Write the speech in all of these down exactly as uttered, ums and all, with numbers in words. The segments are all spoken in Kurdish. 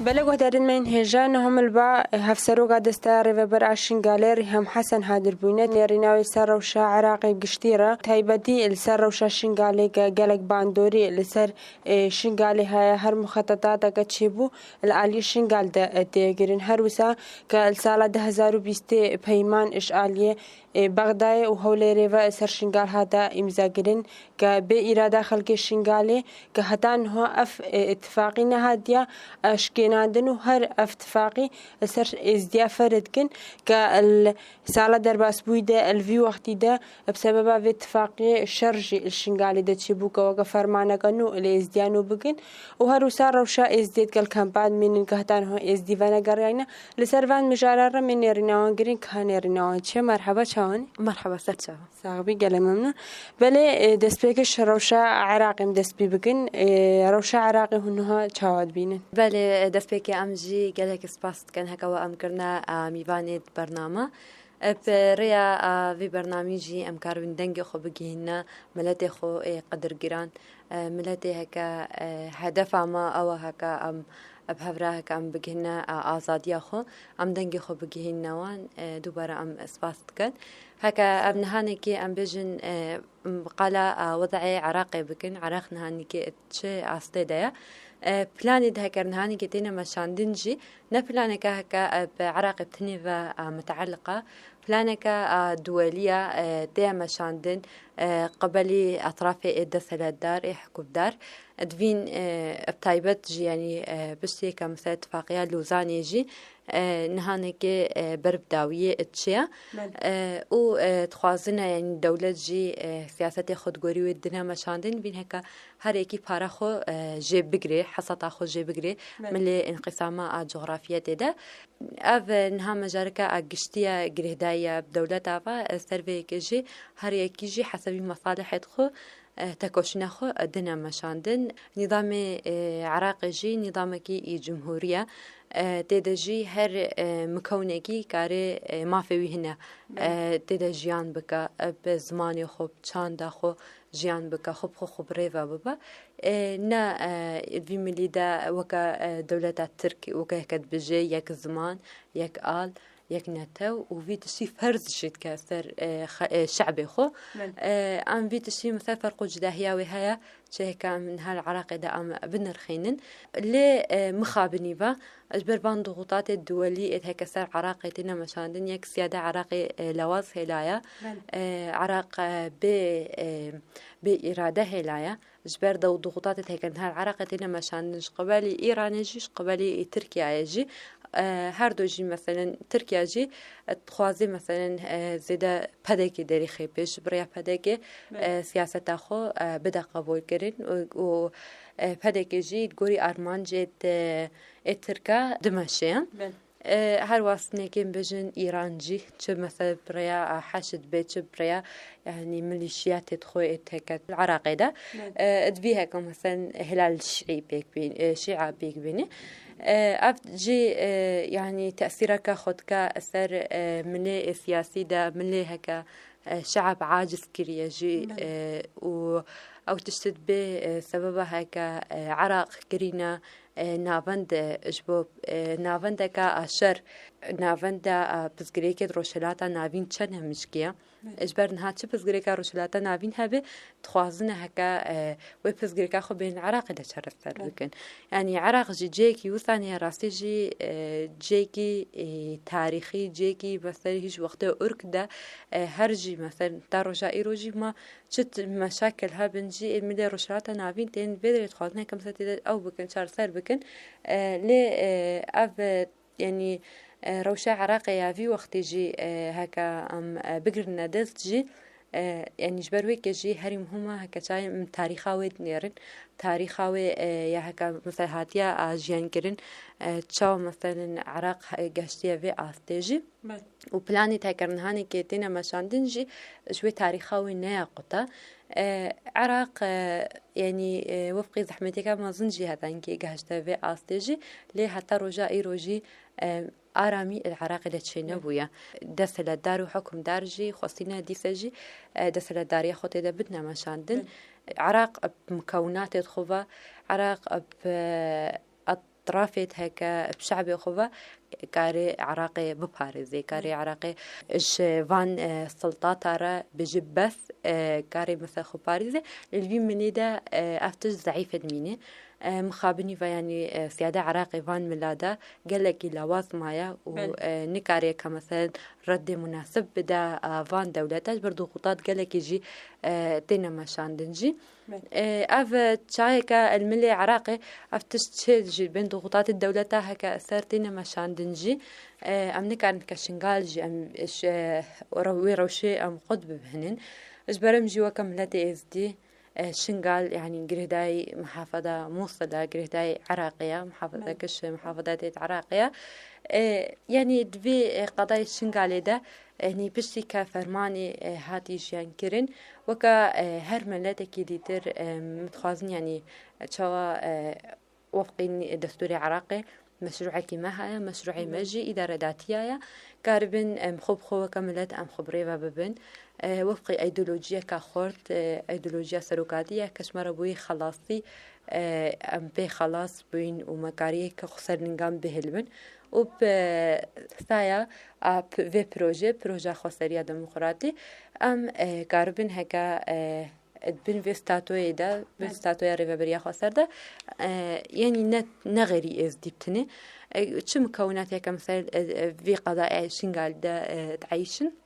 Belê guhdarên me yên hêja, nihemil ba hevseroka Desteya Rêveber a Şingalê Rîhem Hesen hadir bûne. Nêrîna wê li ser rewşa Iraqê giştî re, taybetî li ser rewşa Şingalê ke gelek bandorî li ser, e, Şingalê heye, her muxetetateke çêbû li aliyê Şingal de, e, tê kirin. Her wisa ke li sala du hezar û bîstê peyman ji aliyê, e, Bexdayê û Hewlêrê ve ser Şingal hate îmzakirin, ke bê îrada xelkê Şingalê ke heta niha ev, e, îtifaqî nehatiye, e, şikênandin û her ev tifaqî li ser Êzdiya ferê dikin ke li sala derbasbûyî de, li vî wextî de, bi sebeba vê tifaqiyê şer jî li Şingalê de çêbû ke weke fermaneke nû li Êzdiya nû bikin û her wisa rewşa Êzdiyê digel kempa dimînin ke heta niha Êzdî venegeriyayne. Li ser van mijaran re me nêrîna wan kirin, ka nêrîna wan çi ye? Merheba, çawan î? Merheba, ser çavan. Sax bî, gelek memnûn. Belê, e, destpêkiş rewşa Iraqê em dest pê bikin. E, rewşa Iraqê hûn niha çawa dibînin? Belê, e, destpêkê em jî gelek spas dikin heke we em kirine, e, mîvanê bername. E, bi rêya, e, vê bernamî jî em karibin dengê xwe bigihînine miletê xwe ê qedirgiran. E, miletê heke, e, hedefa me ew e heke em bi hev re heke em bigihîne, e, azadiya xwe, em dengê xwe bigihînine wan, e, dubare em spas dikin. Heke em nihanekê em bêjin, e, qala, e, wed'ê Iraqê bikin, Iraq nihanekê çi astê de ye. E, planê de heke nihanekê têne meşandin jî, ne planeke heke, e, bi Iraqê bi tinê ve, e, miteelliq e. Planeke, e, duwelî ye, e, tê meşandin, e, qebelî etrafê ê desthilatdar, ê hikûmdar. Divîn, e, bi taybet jî, yanî, e, piştî ke mesela Tifaqîya Lozanê jî, e, nihanekê, e, ber bi dawiyê çi ye. Belê. E, û, e, dixwazine, yanî dewlet jî, e, siyasetê xwe di gorî wê dine meşandin, vîn heke her yekî para xwe, e, jê bigirê, hesata xwe jê bigirê, Belê. milê înqîsama a cografiyetê de. Ev, e, niha mejareke a giştî ye, girêdayî ye bi dewleta ve, e, ser vê yekê jî her yekî jî hesebî mesalihê xwe, e, tekoşîna xwe, e, dine meşandin. Nîzamê, e, Iraqê jî nîzamekî î cumhûrî ye. E, tê de jî her, e, mikewnekî karê, e, mafê wî hene, Belê. e, tê de jiyan bike, e, bi zimanê xwe, bi çanda xwe jiyan bike, xwe bi xwe, xwe bi rê ve bibe. E, ne, e, vî milî de weke, e, dewleta Tirk, weke heke dibêje yek ziman, yek al, yek netew û vî tiştî ferz jî dike ser, e, xe-, e, şe'bê xwe. Belê. E, em vî tiştî, misal, ferq û cudahiya wê heye, çi heke em niha li Iraqê de em binirxînin. Lê, e, mixabinî ve, ji ber van dixutatê duwelî ê heke ser Iraqê têne meşandin, yek siyade Iraqê, e, lewaz hêlaye. Belê. E, Iraq, e, bê, e, bê îrade hêlaye. Ji ber de dixutatê heke niha li Iraqê têne meşandin, ji qebelî Îranê jî, ji qebelî Tirkiyeyê jî, e, her du jî, meselen, Tirkiye jî, e, dixwaze, meselen, e, zêde P D K derî xê pêş, ji bi rêya P D K, Belê. e, siyaseta xwe, e, bide qebûlkirin û, û, e, P D K jî di gorî armancê de, ê Tirka dimeşe. Belê. E, her westinekê em bêjin Îran jî, çi mesela bi rêya, e, Heşid be, çi bi rêya, yanî, milîşiyatê xwe ê teket li Iraqê de. Belê. E, di vî heke, mesela, Hilal Şîî pêk bîn-, e, Şîa pêk bîne. E, ev jî, e, yanî, tesîreke xwe dike ser, e, milê, e, siyasî de, milê heke, e, şe'b aciz kiriye jî, Belê. e, û ew tişt dibê, e, sebeba heke, e, Iraq kirîne, e, navend, e, ji bo, e, navendeke a şer, navenda, a, pirsgirêkê di Rojhilata Navîn çend hemîşkiye. Belê. Ji ber niha çi pirsgirêka Rojhilata Navîn hebe, dixwazine heke, e, wê pirsgirêka xwe bên Iraqê de çareser Belê. bikin. Yanî Iraq jî cihekî wisan ye, rastî jî, e, cihekî, e, tarîxî, cihekî, mesela, hîç wextê ûrk de, e, her jî, mesela, ta roja îro jî ma çi t-, meşakil hebin jî, ê milê Rojhilata Navîn tên vê derê dixwazin heke, mesela, tê de ew bikin, çareser bikin. E, lê, e, ev, e, yanî, e, rewşa Iraqê ya vî wextî jî, e, heke em, e, bigirine dest jî, e, yanî ji ber wê ke jî herî muhim e, heke çawa em tarîxa wê dinêrin. Tarîxa wê, e, ya heke, mesela, hatiye, a, jiyan kirin, e, çawa, meselen, Iraq, e, geştiye vê astê jî. Belê. Û planê tekirnihanê ke têne meşandin jî ji wê tarîxa wê neya quta. E, Iraq, e, yanî, e, wefqî zehmetêka mezin jî heta hinkê gehişte vê astê jî, lê heta roja îro jî, e, aramî li Iraqê de çênebûye. Desthilatdar û hukimdar jî xwestîne dîse jî, e, desthilatdariya xwe tê de bidine meşandin. Belê. Iraq bi mukewinatê xwe ve, Iraq bi etrafê heke bi şe'bê xwe ve karê Iraqê biparêzê, karê Iraqê ji van, e, siltata re bêje bes, e, karê mesela xwe parêzê. Lê li vî minê de, e, ev tişt zeîf dimîne. E, mixabinî ve, yanî, e, siyade Iraqê van mila de gelekî lawaz maye û, Belê. e, nikare ke mesela reddê munasib bide, e, van dewlete, ji ber dixutat gelekî jî, e, têne meşandin jî. Belê. E, ev çayeke el milê Iraqê, ev tişt çê jî bên dixutatê dewleta heke ser têne meşandin jî. E, em nikarin ke Şingal jî, em ş-, e, re-, wê rewşê em xwe dibihînin. Ji ber em jî weke miletê Êzdî, e, Şingal, yanî girêdayî mihafada Mûsil e, girêdayî Iraqê ye, mihafada Belê. kiş mihafada têt Iraqê ye. E, yanî di vê, e, qadayê Şingalê de, e, yanî piştî ke fermanê, e, hatî jiyan kirin, weke, e, her miletekî dîtir, e, min dixwazin, yanî çawa, e, wefqî destûrê Iraqê meşrûekî me heye, meşrûê me Hı. jî îdaredatiya ye. Karibin em xwe bi xwe weke milet em xwe bi rê ve bibin. E, wefqî îdeolojiyeke xurt, e, îdeolojiya serokatî ye, ke ji me re bûyî xelasî, e, em pê xelas bûyîn û me kariyê ke xwe ser lingan bihilbin. Û bi saya a p-, vê proje, proja xweseriya demokratî, em, e, karibin heke, e, di bin vê statoyê de, bin Evet. statoya Rêveberiya Xweser de, e, yanî ne, ne xêrî Êzdî bi tinê. E, çi mukewinateke mesela, e, e, vê qada, e, Şingal de, e, dieyşin.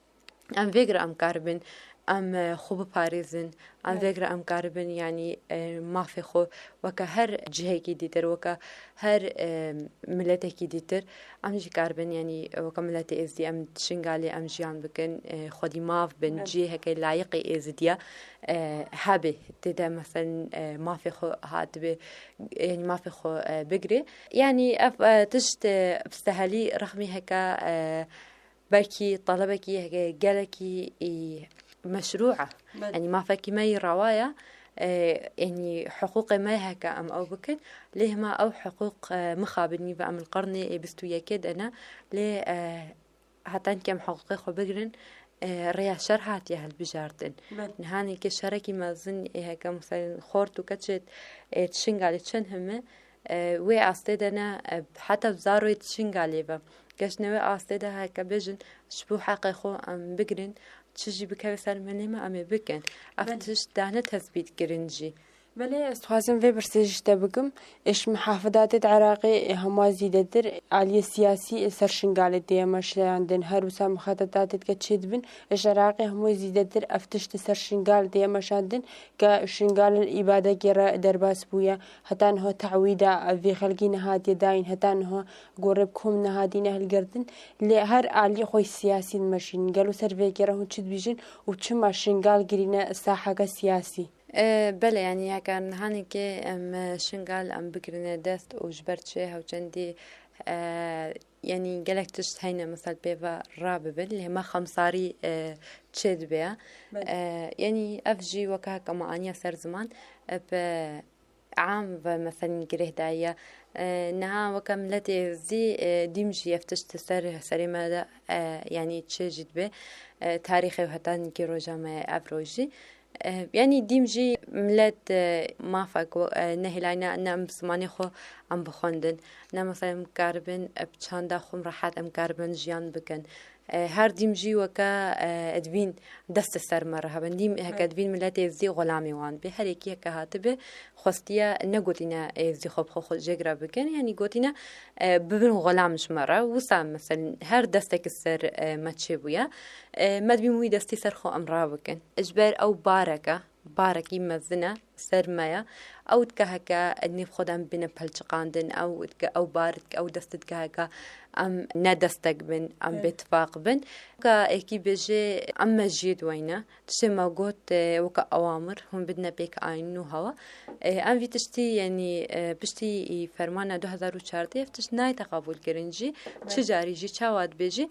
Em vê gire em karibin, em, e, xwe biparêzin. Em Evet. vê gire em karibin, yanî, e, mafê xwe weke her cihekî dîtir, weke her, e, miletekî dîtir. Em jî karibin, yanî weke miletê Êzdî em Şingalê em jiyan bikin, e, xwedî mav bin, Evet. ciheke layiqê Êzidiya, e, hebe tê de, meselen, e, mafê xwe hatibe, yanî mafê xwe, e, bigire. Yanî ev, e, tişt, e, bi sehelî rexmî heke, e, belkî talebekî heke gelekî, e, meşrû e. Belê. Yanî mafekî me yî rewa ye. E, yanî hiqûqê me heke em ew bikin. Lê hema ew hiqûq, e, mixabin, nîva em li qirnê ê bîst û yekê de ne. Lê, e, heta niha em hiqûqê xwe bigirin, e, rêya şer hatiye hilbijartin. Belê. Niha nîke şerekî mezin ê heke, meselen, xort û keçê, e, Şingalê çend hime, e, wê astê de ne, e, heta zarokê Şingalê ve. Geştine wê astê de heke bêjin, ji bo heqê xwe em bigirin, çi jî bikeve ser milê me, em ê bikin. Ev Belê. tişt dane tesbît kirin jî. Belê, ez dixwazim vê pirsê ji te bikim. Êş mihafidatê di Iraqê, e, hema zîdetir aliyê siyasî, e, ser Şingalê tê meşandin. Her wisa mihafidatê dike çê dibin. Êş Iraqê hemû zîdetir ev tişt li ser Şingal tê meşandin. Ke Şingal îbadekê re derbas bûye. Heta niha te'wîda vê xelkî nehatiye dayîn. Heta niha gorê bi kom nehatîne hilgirtin. Lê her aliyê xwe siyasî dimeşînin. Gelo ser vê yekê re hûn çi dibêjin û çima Şingal girîne saheke siyasî? E, belê, yanî heke nihanekê em, e, Şingal em bigirine dest û ji ber çi hewçendî, e, yanî gelek tişt heyne, misal pê ve rabibin, lê hema xemsarî, e, çê dibe ya. Belê. E, yanî ev jî weke heke me aniye ser ziman, e, bi am ve meselên girêh daye. E, niha weke miletê zî, e, dîm jî ev tişt ser serê me de, e, yanî çi jî dibe, e, tarîxê û heta nikê roja me ev roj jî. E, yanî dîm jî milet, e, mafa ku, e, nehêlayne, ne em bi zimanê xwe em bixwendin, ne mesela em karibin, e, bi çanda xwe rehet em karibin jiyan bikin. E, her dîm jî weke, e, edibîn destê ser me re hebin. Dîm heke Evet. dibîn miletê zî xulamê wan bê. Her yekî heke hatibe xwestiye negotîne ê zî xwe bi xwe xwe jêgire bikin. Yanî gotîne, e, bibin xulam ji me re. Wisa mesela her destekî ser, e, me çêbûye. E, me dibîn wî destî ser xwe em rabikin. Ji ber ew bareke, barekî mezin e ser me ye. Ew dike heke nêv xwe de em bîne pelçiqandin, ew dike ew bar dike, ew dest dike heke em ne destek bin, em Evet. bêtifaq bin. Ka êkî bêje em mejiyê di weyne. Tiştê me got, e, weke awamir, hûn bidine pêk ayîn nû hewa. E, em vî tiştî, yanî, e, piştî î fermana du hezar û çardeh ev tişt nayê teqabûl kirin jî. Çi Evet. carî jî, çawa dibêjî,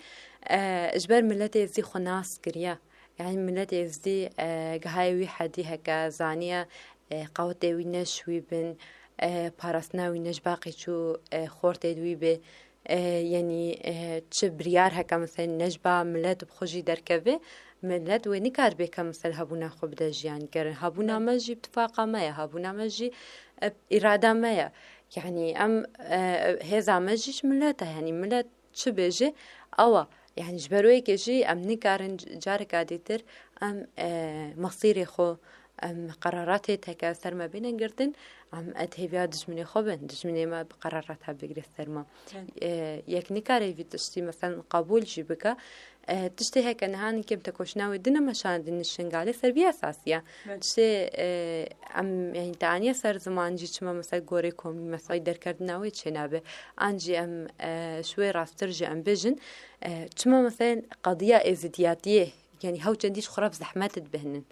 e, ji ber miletê zî xwe nas kiriye. Yanî miletê Êzdî, e, gihaye wî hedî heke zaniye, e, qewetê wî ne ji wî bin, e, parastina wî ne ji baqî çû, e, xortê di wî bê, e, yanî, e, çi biryar heke mesela ne ji ba milet bi xwe jî derkeve, Millet wê nikaribe ka misal hebûna xwe bide jiyankirin. Hebûna me jî bi tifaqa me ye, hebûna me jî, e, îrada me ye. Yanî em, e, hêza me jî ji millet e. Yanî millet çi bêje, ew e. Yanî ji ber wê yekê jî em nikarin c-, careka dîtir em, e, mesîrê xwe, em qeraratê teke ser me bêne girtin, em ed hêviya dijminê xwe bin. Dijminê me bi qerarata bigire ser me. E, yek nikare vî tiştî, meselen, qebûl jî bike. E, tiştê heke niha nikim tekoşîna wê dine meşandin Şingalê ser vî esasî ye. Tiştê, e, em, yanî, te aniye ser ziman jî çima, mesela, gorê komî, mesela, derkerdina wê çênabe. An jî em, e, ji wê rasttir jî em bêjin, e, çima, mesela, qediya êzidiyatiyê, yanî, hew çendî ji xwe re bi zehmet dibihnin.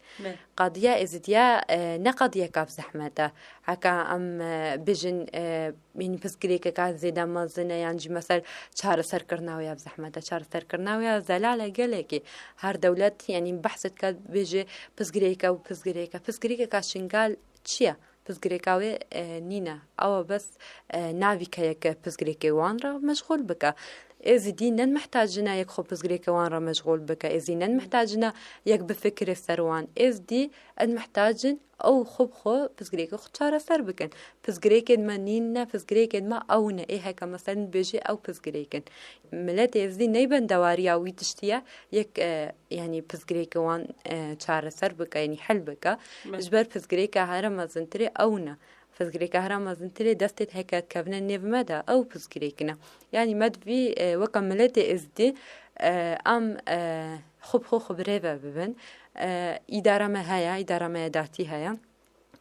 Qediya êzidiya, e, ne qediyeka bi zehmet e. Heka em, e, bêjin, e, Yanî pirsgirêkeka zêde mezin e, yan jî mesel çareserkirina wê ya bi zehmet e. Çareserkirina wê ya zelal e gelekî. Her dewlet, yanî behs dike, bêje pirsgirêke û pirsgirêke. Pirsgirêkeka Şingal çi ye? Pirsgirêka wê, e, nîne. Ew e bes, e, navî ke yek pirsgirêkê wan re meşxûl bike. Êzidî ne mihtac in e yek xwe pirsgirêkê wan re meşxûl bike. Êzidî ne mihtac in e yek bifikire ser wan. Êzidî en mihtac in ew xwe bi xwe pirsgirêkê xwe çareser bikin. Pirsgirêkên me nîn ne, pirsgirêkên me ew ne. Ê heke meselen bêjî ew pirsgirêk in. Miletê Êzidî neyben dewariya wî tiştî ye, yek, e, yanî pirsgirêkê wan, e, çareser bike, yanî hel bike. Ji ber pirsgirêka here mezintirê ew ne. Pirsgirêka here mezintirê destê heke dikevine nêv me de ew pirsgirêk ne. Yanî me divî, e, weke miletê Êzidî, e, em, e, xwe bi xwe xwe bi rê ve bibin. E, îdara me heye, îdara me ya datî heye.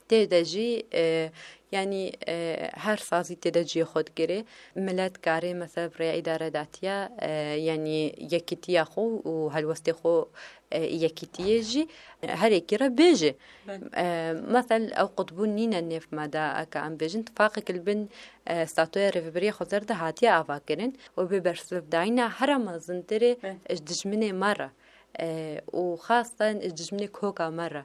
Tê de jî, e, yanî, e, her sazî tê de cihê xwe digire. Milet karê, mesela, bi rêya îdare datiya, e, yanî yekîtiya xwe û helwestê xwe, e, yekîtiyê jî, e, her yekî re bêje. E, mesel, ew qutbûn nîne nêv me de, eke em bêjin, tifaqek li bin, e, statuya rêvebiriyê Xwezêr de hatiye avakirin û bi bersivdayîna here mezintirê ji dijminê me re, e, û xasten ji dijminê koka me re.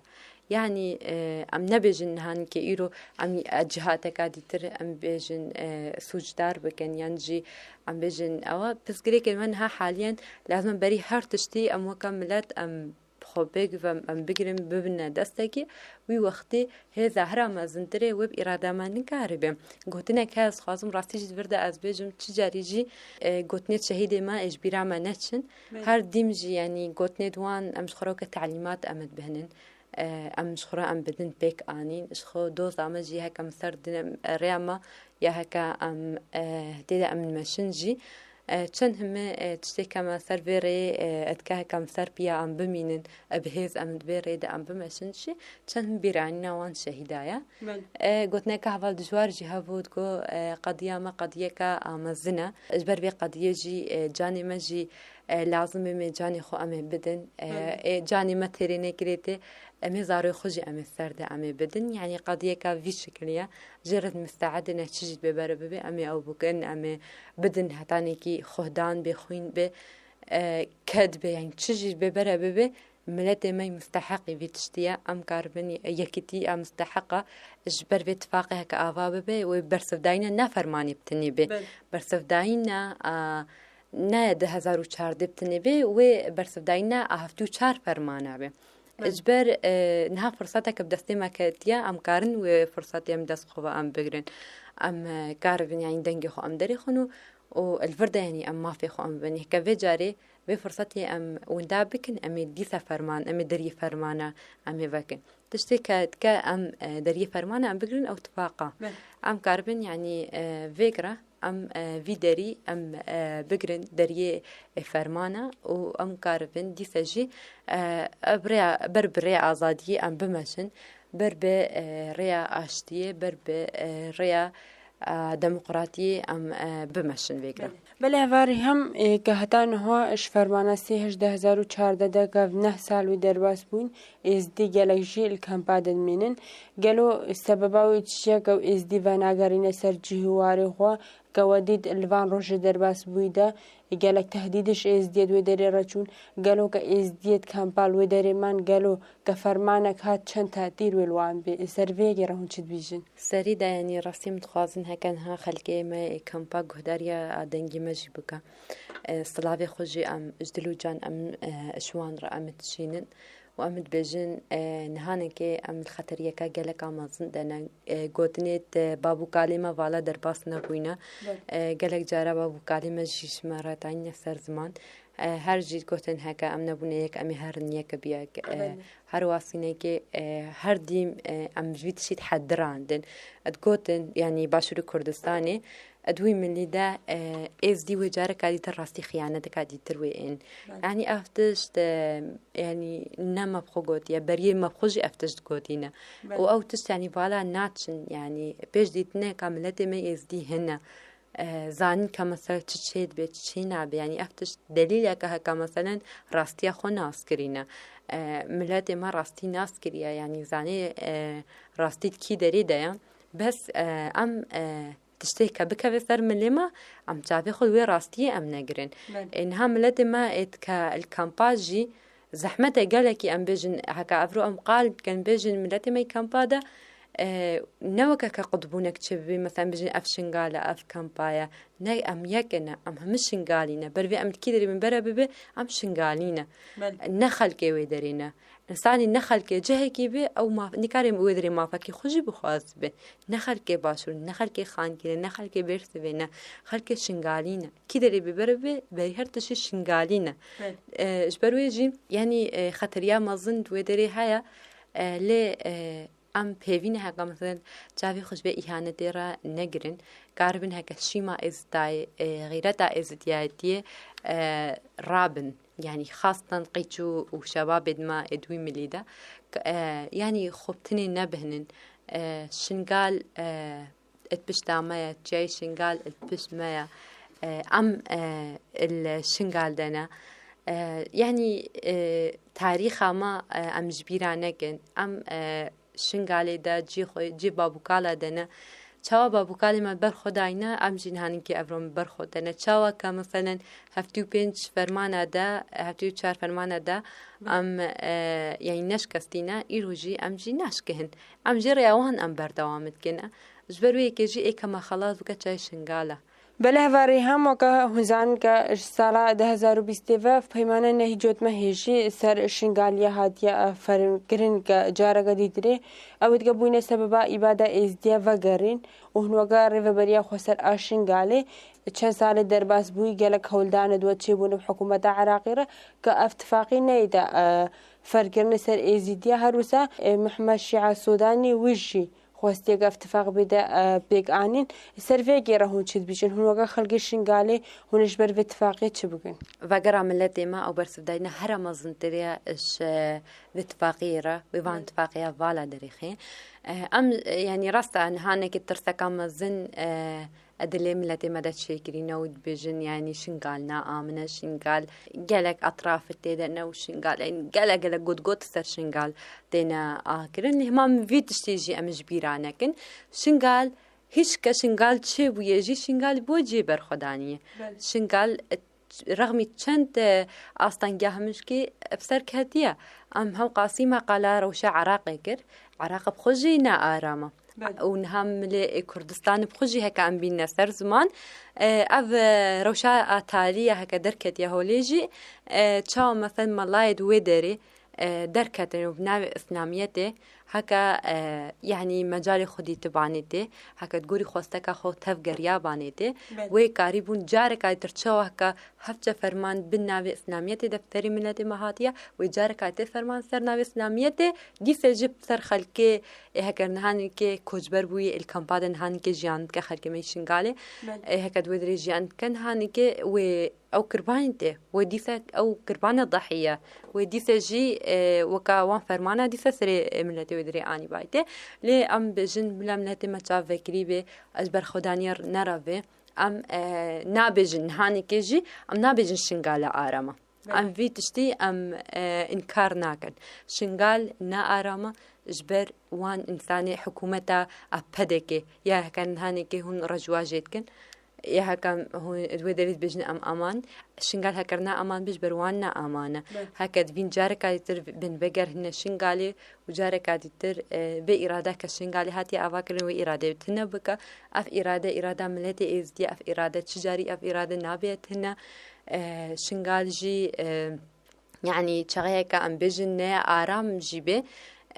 Yanî, e, em nebêjin niha nikê îro em, e, cihateka dîtir em bêjin, e, sûcdar bikin, yan jî em bêjin ewa pirsgirêkên me niha haliyen lazim e berî her tiştî em weke milet em bi xwe bêgivin, em bigirin, bibine destekî, wî wextî hêza hira mezintirê wê bi îrada me nikaribe. Gotinek heye, ez xwazim rastî jî di vir de ez bêjim, çi carî jî, e, gotinê şehîdê me ê ji bîra me neçin. Her dîm jî, yanî, gotinê di wan, em ji xwe re weke telîmat em dibihnin. E, em ji xwe re em bidin pêk anîn. Ji xwe doza me jî heke em ser din, e, rêya me ya heke em, e, tê de em dimeşin jî. E, çend himi, e, tiştê ke me ser vê rêyê, e, edike heke em ser piya em bimînin, e, bi hêz em di vê rê de em bimeşin jî, çend him bîranîna wan şehîda ye. E, gotineke heval dijwar jî hebû, digo, e, qediya me qediyeke amezin e. Ji ber vê qediyê jî, e, canê me jî, e, lazim e em ê canê xwe em ê bidin. E, ê canê me têrê nekirê tê, em ê zarokê xwe jî em ê ser de em ê bidin. Yanî qediyeke vî şikilî ye. Jê re misteed ne çi jî bê bere bibe, em ê ew bikin, em ê bidin hetanekî xuhdan bê, xwîn bê, e, ked bê, yanî çi jî bê bere bibe, miletê me musteheqî vî tiştî ye. Em karibin yekîtî ya musteheq e, ji ber vê tifaqê heke ava bibe, wê bersivdayîna ne fermanê bi tenê bê. Bersivdayîna, a, ne du hezar û çardeh bi tenê bê, wê bersivdayîna a heftê û çar fermana bê. Ji ber, e, niha firsateke bi destê me ketiye, em karin wê firsatê em dest xwe ve em bigirin. Em, e, karibin, yanî dengê xwe em derêxin û, û li vir de, yanî em mafê xwe em bibin. Heke vê carê vê firsatê em winda bikin, em ê dîsa ferman, em ê deriyê fermana em ê vekin. Tiştê ke dike em, e, deriyê fermana em bigirin, ew tifaqa. Em karibin, yanî, e, vêgira em, e, vî derî em, e, bigirin deriyê, e, fermana û em karibin dîsa jî, e, bi rêya, ber bi rêya azadiyê em bimeşin, ber bi, e, rêya aştiyê, ber bi, e, rêya, e, demokratiyê em, e, bimeşin vêgira. Belê hevalê Rîham, e, ke heta niha ji fermana sê heşt du hezar û çardeh de, gav neh sal wê derbas bûn, Êzdî gelek jî li kampa de dimînin. Gelo sebeba wê çi ye ku Êzdî venagerîne ser cih û warê xwe? Ke we dît li van rojê derbas bûyî de gelek tehdîdê ji êzdiyê di wê derê re çûn, gelo ke êzdiyê di kampa li wê derê man, gelo ke fermanek hat çend tetîr wê li wan bê? Ser vê yekê re hûn çi dibîjin? Serî de, yanî rastî em dixwazin heke niha xelkê me ê kampa guhdariya a dengê me jî bike. E, silavê xwe jî em ji dil û can em, e, ji wan re em dişînin û em dibêjin, e, nihanekê em li xeteriyeke gelek a mezin de ne. E, gotinê te bab û kalê me vala derbas nebûyne. Belê. E, gelek cara bab û kalê me jî ji me re dayîne ser ziman. E, her jî gotin heke em nebûne yek, em ê herin yek bi yek. E, Belê. Her wasînekê, e, her dîm, e, em ji vî tiştî dihedirandin. Digotin, yanî Başûrê Kurdistanê, di wî milî de, e, êzdî wê careka dîtir rastî xiyaneteka dîtir wê ên. Belê. Yanî ev tişt, e, yanî ne me bi xwe gotiye, beriyê me bi xwe jî ev tişt gotîne. Belê. Û ew tişt, yanî vala naçin, yanî pêş dîtineka miletê me êzdî hene. E, zanîn ka mesela çi çê dibe, çi çê nabe. Yanî ev tişt delîleke heka meselen rastiya xwe nas kirîne. E, miletê me rastî nas kiriye, yanî zanê, e, rastî di kî derê de ye. Bes, e, em, e, tiştê ke bikeve ser milê me, em çavê xwe li wê rastiyê em negirin. Belê. Ê, niha miletê me ê dike li kampa jî zehmet e gelekî em bêjin, heke evro em qal bikin, bêjin miletê me yê kampa de, e, ne weke ke qutbûnek çêbibî, mesela em bêjin ev Şingal e, ev kampa ye. Ne, em yek ne, em hemî Şingalî ne. Ber vê em li kî derê bin bere bibe, em Şingalî ne. Belê. Ne xelkê wê derê ne. Însanî ne xelkê cihekî be, ew maf-, nikarê wê derê mafekî xwe jî bixwazibe. Ne xelkê Başûr, ne xelkê Xankî ne, ne xelkê Bêrsivê ne, xelkê Şingalî ne. Kî derê bibere be, berî her tiştî Şingalî ne. Evet. E, ji ber wê jî, yanî, e, xeteriya mezin di wê derê heye, e, lê, e, em pêvî ne heka, meselen, çavê xwe ji vê îhanetê re negirin. Karibin heke şîma êzidayê, e, xîreta êzidiyetiyê, e, rabin. Yanî xastan qîç û, û şebabê di me ê di wî milî de, k-, e, yanî xubtinê nebihnin. E, Şingal, e, ê di pişta me ye, çiyayê Şingal ê di pişt me ye. E, em, e, li Şingal de ne. E, yanî, e, tarîxa me, e, em ji bîra nekin. Em, e, Şingalê de, cî xwe, cî babûkala de ne. Çawa babûkalê me ber xwe dayne, em jî niha ninkê evro me ber xwe de ne. Çawa ke, meselen, heftê û pênc fermana de, heftê û çar fermana de, Belê. em, e, yanî neşkestîne, îro jî em jî naşkihin. Em jî rêya wan em berdewam dikine. Ji ber wê yekê jî ê ke me xelas bike çiyayê Şingala. Belê hevalê, hema weke hûn zanin ke ji sala du hezar û bîstê ve Peymana Nehîcot Mehê jî ser Şingaliya hatiye, e, fermkirin ke careke dîtirê ew dike bûyne sebeba îbada êzdiya vegerîn û hûn weke Rêveberiya Xweser a Şingalê çend salê derbas bûyî gelek hewldanê di we çêbûne bi hikûmeta Iraqê re ke ev tifaqî neyê de, e, ferkirinê ser êzîdiya. Her wisa, e, Mihemed Şîa Sodanî wî jî xwestiye ku ev tifaq bê de, e, pêk anîn. Ser vê yekê re hûn çi dibêjin? Hûn weke xelkê Şingalê hûn ê ji ber vê tifaqê çi bikin? Vegera miletê me ew bersivdayîna here mezintir e ji vê tifaqê re, wê van Belê. tifaqê ya vala derêxê. E, em, e, yanî rast e, nihanekê tirseka mezin, e, e, dilê miletê me de çêkirîne û dibêjin, yanî Şingal na amine, Şingal gelek etrafê tê de ne û Şingal, yanî gelek, gelek gotgot ser Şingal têne a kirin. Lê hema em vî tiştî jî em ji bîra nekin. Şingal, hişke Şingal çêbûye jî, Şingal bo cê berxwe daniye. Belê. Şingal, e, rexmî çend, e, astangiya hemûşkî bi ser ketiye. Em hewqasî me qala rewşa Iraqê kir. Iraq bi xwe jî ne aram e. Belê. Û niha milê, e, Kurdistan bi xwe jî heke em bîne ser ziman, e, ev, e, rewşa a talî ya heke derketiye holê jî, e, çawa mesel melayê di wê derê, e, derketin û bi navê Îslamiyetê heke, e, yanî mecalê xwedî tibanê tê, heke di gorî xwesteka xwe tevgeriya banê tê, Belê. wê karîbûn careka dîtir çawa heke hevçe ferman bin navê Îslamiyetê de bi serê miletê me hatiye, wê careka tê ferman ser navê Îslamiyetê, dîse jî bi ser xelkê, ê heke nihanîkê koçber bûyî, ê li kampa de nihanîkê jiyan dike xelkê me yê Şingalê. Belê. Ê heke di wê dirê jiyan dike nihanîkê wê ew qirbanî tê, wê dîse ew qirbana dahiye, wê dîse jî, e, weka wan fermana dîse serê, e, miletê wê dirê anî bay tê. Lê em bêjin bila miletê me çavvekirî bê, ez berxwedaniyê nere vê. Em, e, nabêjin nihanîkê jî, em nabêjin Şingale aram e. Belê. Em vî tiştî em, e, înkar nakin. Şingal ne aram e ji ber wan însanê hikûmeta a P D K ya heke nihanîkê hûn rejwa jê dikin. Ê heke hûn di wê derê dibêjin em aman, Şingal heke ne aman be ji ber wan ne aman e. Heke divîn careka dîtir bin vegerhine Şingalê û careka dîtir, e, vê îrade ke Şingalê hatiye avakirin wê îrade tune bike. Ev îrade, îrada miletê Êzidî ye, ev îrade çi carî ev îrade nabe tune. E, Şingal jî, e, yanî çaxeyeke em bêjin ne aram jî be,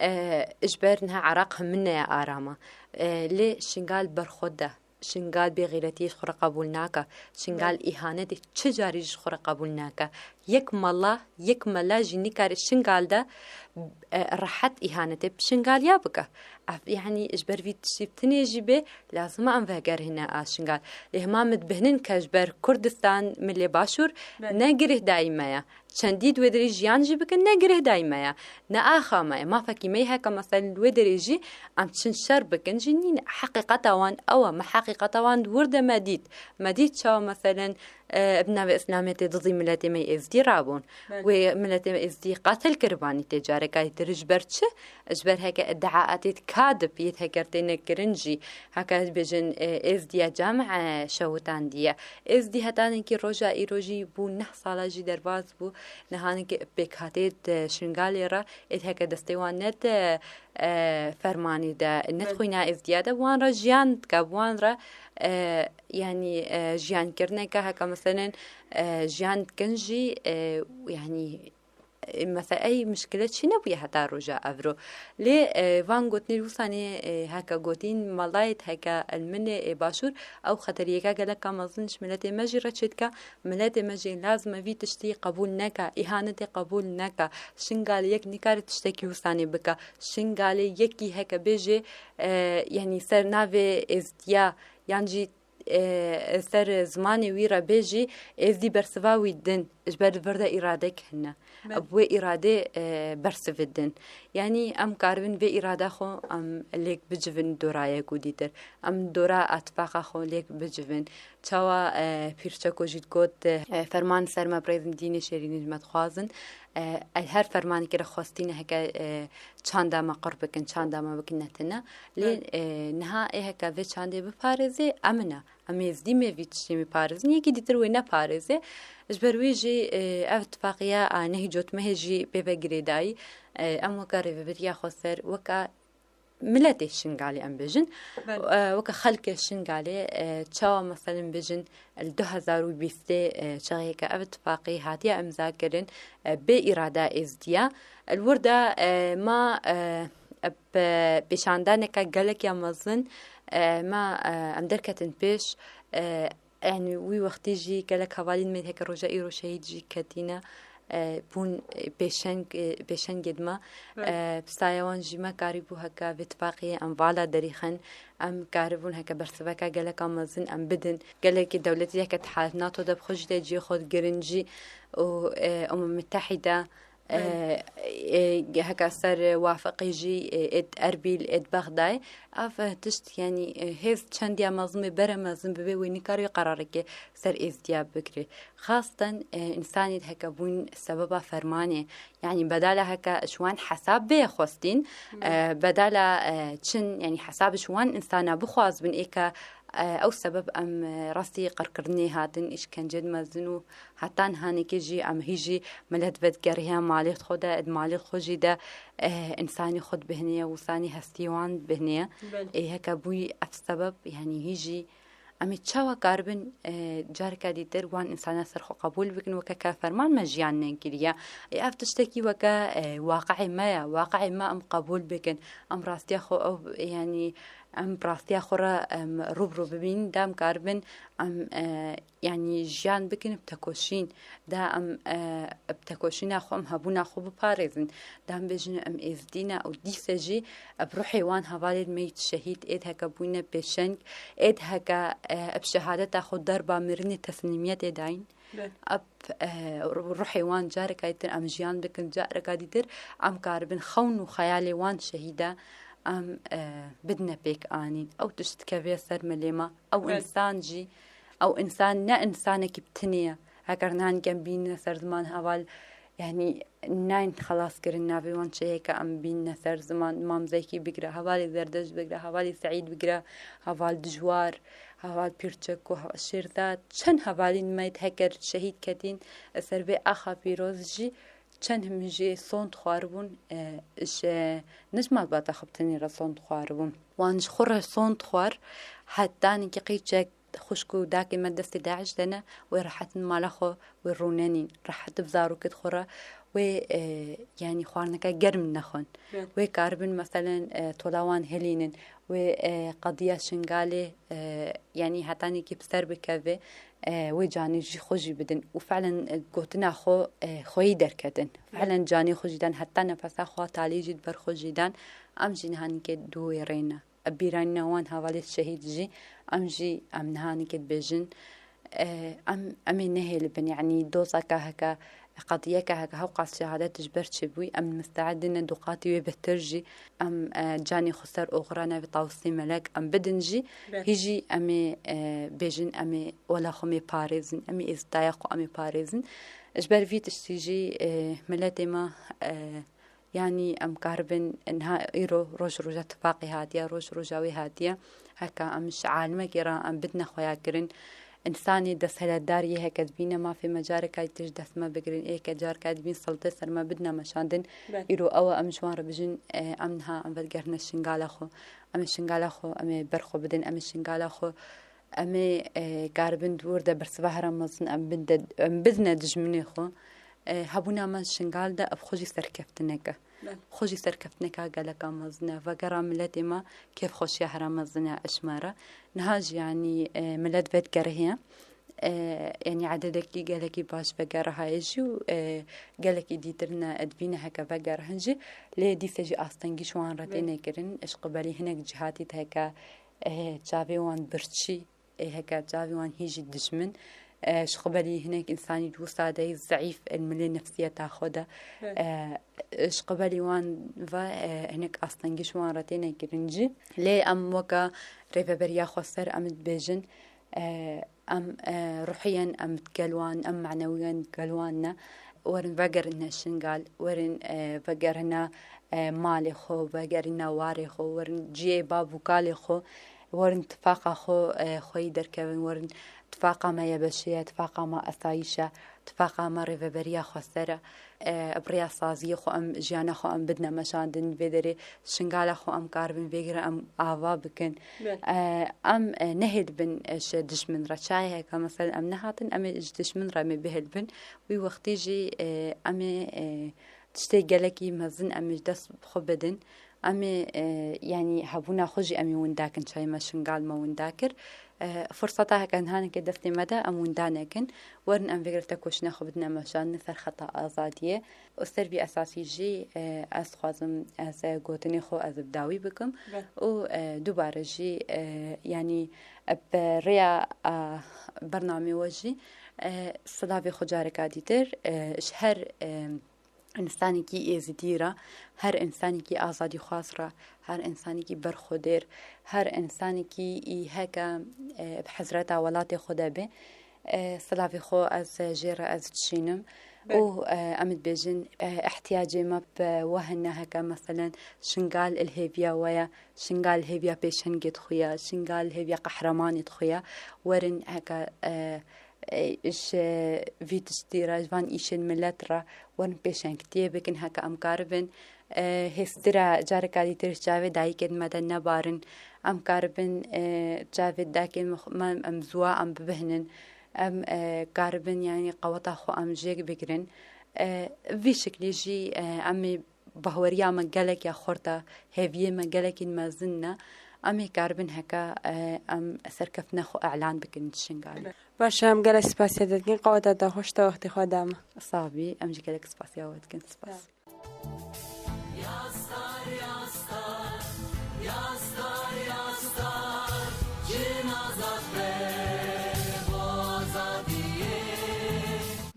e, ji ber niha Iraq hemine ye arama. E, lê Şingal berxwe de. Şingal bêxîretiyê ji xwe re qebûl nake. Şingal îhanetê çi carî ji xwe re qebûl nake. Yek mala, yek mela jî nikare Şingal de, e, rehet îhanetê bi Şingaliya bike. Ev, yanî ji ber vî tiştî tinê jî bê, lazim e em vegerhine a Şingal. Lê hema min dibihnin ke ji ber Kurdistan, milê Başûr ne girêhdayî me ye. Çendî di wê derê jiyan jî bikin, ne girêhdayî me ye, ne axa me ye. Mafekî me ye heke, meselen, li wê derê jî em çin şer bikin jî nîne. Heqîqeta wan ew e. Me heqîqeta wan di wir de me dît. Me dît çawa, meselen, e, bi navê Îslamê tê dizî miletê me yê Êzidî rabûn. Belê. Wê miletê me Êzidî qatil kiribanî tê careka dîtir. Ji ber çi? Ji ber heke iddiaetê kadib yê heke têne kirin jî, heke dibêjin, e, Êzdiya camiye şewitandiye. Êzdî hetanekî roja îro jî bû neh sala jî derbas bû. Nihanekî pêkhatê di Şingalê re êd heke destê wan ne di, e, fermanî de, ne di xwîna Êzdiya de, wan re jiyan dike, wan re, e, yanî, e, jiyankirineke heke meselen, e, jiyan dikin jî, e, yanî, e, mesela ey mişkile çi nebûye heta roja evro. Lê, e, van gotinê wisa nê, e, heke gotîn, melayê heke elminê, e, başûr, ew xeteriyeke geleka mezin ji miletê me jî re çêdike. Miletê me jî lazim e vî tiştî qebûl neke, îhanetê qebûl neke. Şingalê yek nikare tiştekî wisa nê bike. Şingalê yekî heke bêjê, e, yanî ser navê Êzdiya, yan jî e, ser zimanê wî re bê jî, êzdî bersiva wî din, ji ber li vir de îradek hene. Bi wê îradê, e, bersivi din. Yanî em karibin vê îrada xwe em lêk bicivin dora yek û dîtir. Em dora etifaqa xwe lêk bicivin. Çawa, e, Pîr Çeko jî digot, e, ferman ser me birêzin dînê şêrînî ji me dixwazin. E, el her fermanekê re xwestîne heke, e, çanda me qur bikin, çanda me bikin netine. Lê, e, niha ê heke vê çandê biparêzê, em ine. Em êzdî me vî tiştê me parêzin, yekî dîtir wê neparêze. Ji ber wê jî, e, ev tifaqiya a nehî cotmehê jî pê ve girêdayî. E, em weke rêveberiya xweser, weke miletê Şingalê em bêjin, e, weke xelkê Şingalê, e, çawa meselen bêjin, li du hezar û bîstê, e, çaxê ke ev tifaqî hatiye imza kirin, e, bê îrada êzdiya. Li wir de, e, ma, e, bi pêşandaneke gelek ya mezin, e, ma, e, em derketin pêş, e, yanî wî wextî jî gelek hevalên me heke roja îro şehîd jî ketîne, e, bûn, e, pêşeng, e, pêşengê di me. E, bi saya wan jî me karîbû heke vê tifaqiyê em vala derîxin, em karibûn heke bersiveka geleka mezin em bidin. Gelekî dewletî heke di halet NATO de bi xwe jî de cihê xwe digirin jî û, e, Umem Mitehîde, Belê. E, e, heke ser Wafiqê jî, e, êd Erbîl, êd Bexdayê. Ev, e, tişt, yanî, e, hêz çendiya mezin bê, bere mezin bibe, wê nikare wê qerarekê ser êzdiya bigire. Xasten, e, însanî heke bûn sebeba fermanê. Yanî bedala heke ji wan hesab bê xwestîn, e, bedala, e, çin, yanî hesab ji wan însana bixwazibin ê ke, e, ew sebeb em, e, rastî qirkirinê hatin, îşkencên mezin û heta nihanekê jî em hî jî milet vedigerîhe malê xwe de, di malê xwe jî de, e, însanî xwe dibihniye, wîsanî hestî wan dibihniye. Belê. Ê heke bûyî ev sebeb, yanî hî jî em ê çawa karibin, e, careke dîtir wan însana ser xwe qebûl bikin, weke ke ferman me jiyan nekiriye. Ê ev tiştekî weke, e, waqiê me ye, waqiê me em qebûl bikin. Em rastiya xwe ew, yanî em rastiya xwe re, em rû bi rû bibînin, da em karibin, em, e, yanî jiyan bikin bi tekoşîn. Da em, e, bi tekoşîna xwe, em hebûna xwe biparêzin. Da em bêjin em êzdî ne û dîse jî bi ruhê wan hevalên me yî şehîd êd heke bûyne pêşeng, êd heke, e, bi şehadeta xwe derba mirinê teslîmiyetê dayîn. Belê. Eb, e, ruhê wan careka dîtir em jiyan bikin, careka dîtir em karibin xewn û xeyalê wan şehîda em, e, bidine pêk anîn. Ew tişt dikeve ser milê me. Ew Belê. Însan jî, ew însan ne însanekî bi tinê ye. Heger nihanî em bînine ser ziman heval, Yanî nayên xelas kirin, navê wan çi heye ke em bînine ser ziman, Mam Zekî bigire, hevalê Zerdeşt bigire, hevalê Seîd bigire, heval Dijwar, heval Pîrçeko, he-, Şêrza, çend hevalên me yê heker şehîd ketîn, ser vê axa pîroz jî çend him jî sond xwaribûn, e, ji, ne ji malbata xwe bi tenê re sond xwaribûn. Wan ji xwe re sond xwar, hetanî ki qîçek xwişk û dakê me destê DAIŞ de ne, wê rehetin mala xwe, wê rûnenîn. Rehet bi zarokêt xwe re, wê, e, yanî xwarineke germ nexwin. Evet. Wê karibin, meselen, e, tola wan hilînin. Wê, e, qediya Şingalê, e, yanî hetanîkî bi ser bikeve, e, wê canê jî xwe jî bidin. Û felen, e, gotina xwe, e, xweyî derketin. Evet. Felen canê xwe jî dan, heta nefesa xwe talî jî di ber xwe jî dan. Em jî niha nike di wê rê ne. Bîranîna wan hevalê şehîd jî, em jî, em niha nike dibêjin, e, em, em ê nehêlibin, yanî dozeka heke, qediyeke heke hewqas şehadet ji ber çêbûyî, em misteedî ne du qatî wê bêhtir jî, em, e, canê xwe ser oxira navê Tawusê Melek em bidin jî, Be- hî jî em ê, e, bêjin, em ê wela xwe em ê parêzin, em ê êzidaya xwe em ê parêzin. Ji ber vî tiştî jî, e, miletê me, e, Yanî em karibin niha îro roj roja tifaqê hatiye, roj roja wê hatiye. Heke em ji alimekê re em bidine xuyakirin. Însanê desthilatdar yê heke dibîne mafê me careka dîtir ji dest me bigirin, ê heke careka dibîn siltê ser me bidine meşandin. Be- Îro ew e em ji wan re bijin, e, em niha em vegerine şingala xwe. Em ê şingala xwe, em ê ber xwe bidin, em ê şingala xwe Em ê, e, karibin di wir de bersiva here mezin em bin de, em bidine dijminê xwe. E, hebûna me Şingal de ev xwe jî serkeftinek e. Be. Xwe jî serkeftineka geleka mezin e. Vegera miletê me kêfxweşiya here mezin e ji me re. Niha jî, yanî, e, milet vedgerihiye. E, yanî ededekî gelekî baş vegerihaye jî û, e, gelekî dîtir ne dibîne heke vegerihin jî. Lê dîse jî astengî ji wan re Be. têne kirin. Ji qibelî hinek cihatî de heke e, çavê wan birçî, e, heke çavê wan hî jî dijmin, e, ji qibelî hinek însanî di wisa de yî zeîf, e, milê nefsiyeta xwe de, Evet. e, ji qibelî wan ve, e, hinek astengî ji wan re têne kirin jî. Lê em weke rêveberiya xweser em dibêjin, e, em, e, ruhiyen em gel wan, em manewiyen gel wan ne. Werin vegerine Şingal, werin, e, vegerine, e, malê xwe, vegerine warê xwe, werin ciyê bav û kalê xwe, werin tifaqa xwe, e, xweyî derkevin, werin tifaqa me yebeşê ye, tifaqa me esayîş e, tifaqa me rêveberiya xweser e. E, bi rêya saziyê xwe em jiyana xwe em bidine meşandin, vê derê Şingala xwe em karibin vê gire em ava bikin. Be. E, em, e, nehêlibin, e, ji dijmin re. Çayê heke, meselen, em nehatin, em ê ji dijmin re em ê bihêlibin. Wî wextî jî, e, em ê, e, tiştê gelekî mezin em ê ji dest xwe bidin. Em ê, e, yanî hebûna xwe jî em ê winda kin, çayê me Şingal me winda kir. E, firseta heke niha neke destê me de em winda nekin. Werin em vê gire tekoşîna xwe bidine meşandin ser xeta azadiyê. Û ser vî esasî jî, e, ez dixwazim ez, e, gotinê xwe ez bi dawî bikim. Be. Û, e, dubare jî, e, yanî, e, bi rêya, e, bernamê we jî, e, silavê xwe careka dîtir, e, ji her, e, însanekî êzidî re, her însanekî azadîxwaz re, her însanekî berxwedêr, her însanekî î heke, e, bi hezreta welatê xwe de be, e, silavê xwe ez jê re ez dişînim. Be. Û, e, em dibêjin, e, ihtiyacê me bi we hene heke, meselen, Şingal li hêviya we ye, Şingal li hêviya pêşengê xwe ye, Şingal li hêviya qehremanê xwe ye. Werin heke, e, e, ji vî tiştî re, ji van îşên milet re, werin pêşengtiyê bikin, heke em karibin, e, hêstira careka dîtir ji çavê dayikên me de nebarin. Em karibin, e, çavê dakên me, em ziwa em bibihnin. Em, e, karibin, yanî qeweta xwe em jê bigirin. E, vî şiklî jî, e, em ê bahweriya me gelek ya xurt e, hêviyê me gelekî mezin ne. Em ê karibin heke, e, em serkeftina xwe elan bikin ji Şingalê. Baş e, em gelek spasiya te dikin, qeweta te xweş te wextê xwe da me. Sabî, em jî gelek spasiya we dikin. Spas. Sağ ol.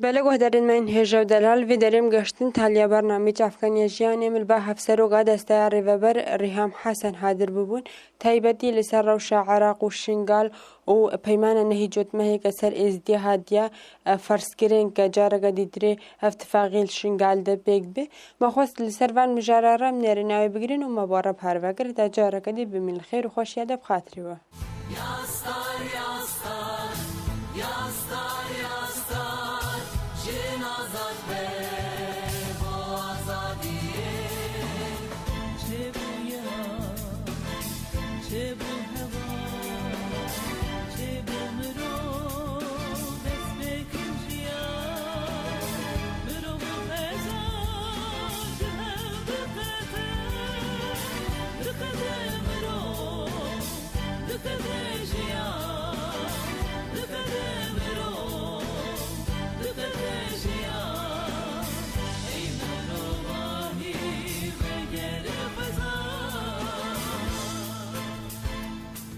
Belê guhdarên me yên hêja û delal, vê derê em geştin taliya bernameyê Çavkaniya Jiyanê, em li ba hevseroka Desteya Rêveber Rîham Hesen hadir bûbûn. Taybetî li ser rewşa Iraq û Şingal û peymana nehî cotmehê ke ser Êzidiyê hatiye, e, ferzkirin ke careke dîtirê ev tifaqî li Şingal de pêk bi. Me xwest li ser van mijara re em nêrîna wê bigirin û me bo re parve kir. Ta careke dî bimîn li xêr û xweşiya de bi xatirê we.